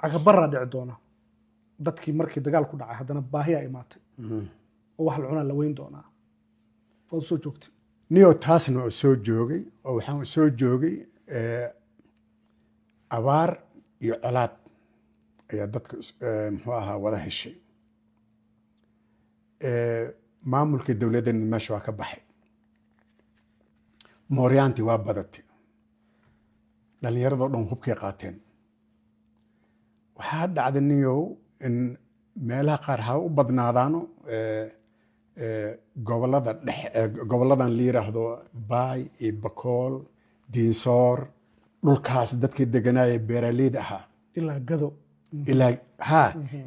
Cagabaraa dhici doona dadkii markii dagaal ku dhacay, haddana baahiyaa imaatay oo wax la cunaa la weyn doonaa. Waad soo joogtay. Niyo, taasna oo soo joogay, oo waxaan soo joogay abaar iyo colaad ayaa dadka muxuu ahaa wada heshay. Maamulkii dowladdeena meesha waa ka baxay, mooryaantii waa badatay, dhallinyaradoo dhan hubkay qaateen. Waxaa dhacday, niyow, in meelaha qaar ha u badnaadaano gobollada dhex, gobolladan la yiraahdo Baay iyo Bakool, Diinsoor, dhulkaas dadkii deganaaya beeraleyda ahaa. Ilaa Gado. Ilaa ha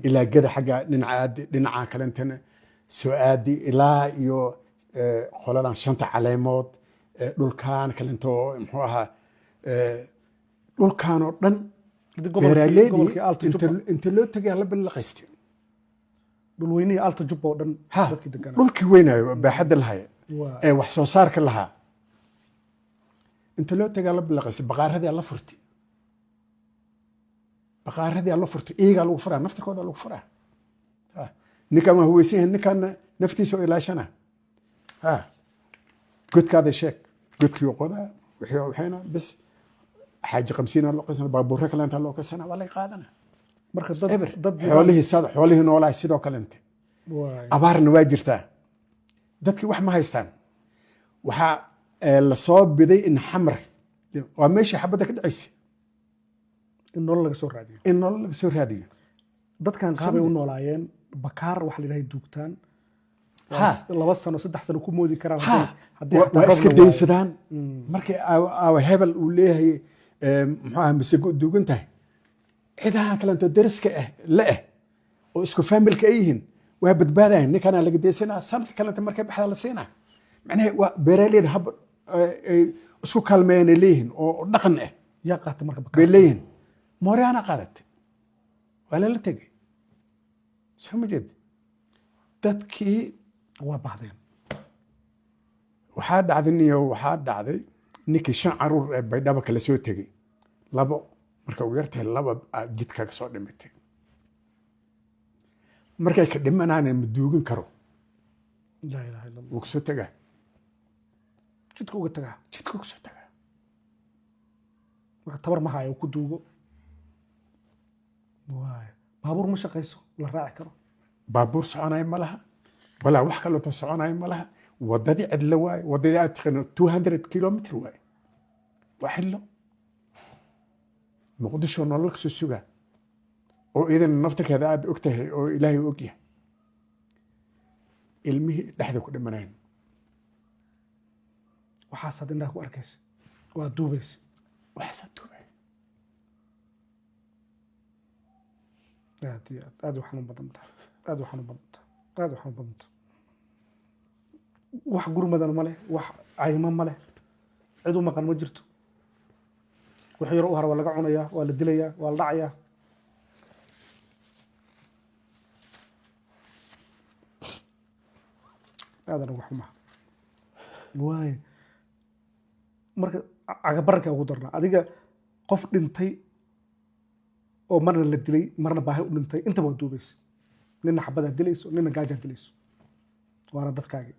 ilaa Gada, xagga dhinaca aadi, dhinaca kalentana soo aadi, ilaa iyo qoladan Shanta Caleemood, dhulkan kalento, muxuu ahaa, dhulkan oo dhan beeraleydii Gobolkii Alta Jubba. Inta loo tegay la bilaqaystay. Dhulweynihii Alta Jubba oo dhan Ha. dadkii deganaa. Dhulkii weynayo, baaxadda lahaya ee wax soo saarka lahaa, inta loo tegaa la bilaqaystay. Baqaaradii la furtay, baqaaradii la furtay, iyagaa lagu furaa, naftirkooda lagu furaa. Ha. Ninkan waa huweysan yahay, ninkaana naftiisa oo ilaashana. Ha, godkaada sheeg, godkii qodaa, wixii waxayna bis xaaji 50 loo qaysana, baabuurro kale intaa loo qaysana, waa laga qaadana. Marka dad Eber. Dad Xoolihii sad, xoolihii noolahay sidoo kalente. Abaarna waa jirtaa, dadkii wax ma haystaan. Waxaa lasoo biday in Xamar, waa meeshii xabadda ka dhacaysa, in nolol laga soo raadiyo. In nolol laga soo raadiyo. Dadkan qaabay u noolaayeen, bakaar waxa la yidhahay duugtaan. 2 sano, 3 sano ku moodi karaan haddii Waa xataa waa roob iska la waayo. daysadaan. Markii aawa hebel uu leeyahay, muxuu ahaa, masago duugan tahay, cidaha kalento dariska ah la ah oo isku faamilka ay yihiin waa badbaadayan. Ninkanaa laga daysanaa, sanad kalenta markay baxdaa la siinaa. Macnaha waa beeraleyda hab ay isku kaalmeeyanay leeyihiin oo dhaqan ah. Yaa qaata marka bay bakaar? Leeyihiin. Mooryaana qaadatay, waa lala tegay. Soo ma jeed dadkii? Waa bahdeen. Waxaa dhacday, niyo, waxaa dhacday ninkii shan caruur ee Baydhabo kala soo tegey, labo marka ugu yartahay, laba aa jidka ka soo dhimatay. Markay ka dhimanaan ma duugin karo. Laa ilaaha illa Allah. Wuu kasoo tegaa. Jidka uga tagaa. Jidka kasoo tegaa. Marka tabar ma hayo ku duugo. Waay, baabuur ma shaqayso la raaci karo. Baabuur soconaya ma laha, walaa wax kaleeto soconaya ma laha. Wadadii cidlo waaye, wadadii aad taqaano 200 kilometer waaye, waa cidlo. Muqdisho nolol kasoo sugaa oo idan naftirkeeda aad og tahay oo Ilaahay og yahay, ilmihii dhexda ku dhimanayn. Waxaasaad indhaha ku arkaysa, waa duubaysa. Waxaasaa duubay. Aad iyo aad aad u xanuun badan tahay, aad u xanuun badan tahay, aad u xanuun badan tahay. Wax gurmadan ma leh, wax caymo ma leh, cid u maqan ma jirto. Wax yaro u hara waa laga cunayaa, waa la dilayaa, waa la dhacayaa. Aadan uga xumaha. Waay, marka cagabararka ugu darnaa adiga, qof dhintay oo marna la dilay, marna baahi u dhintay, intaba waa duubaysa. Nina xabadaa dilayso, nina gaajaa dilayso, waana dadkaagii.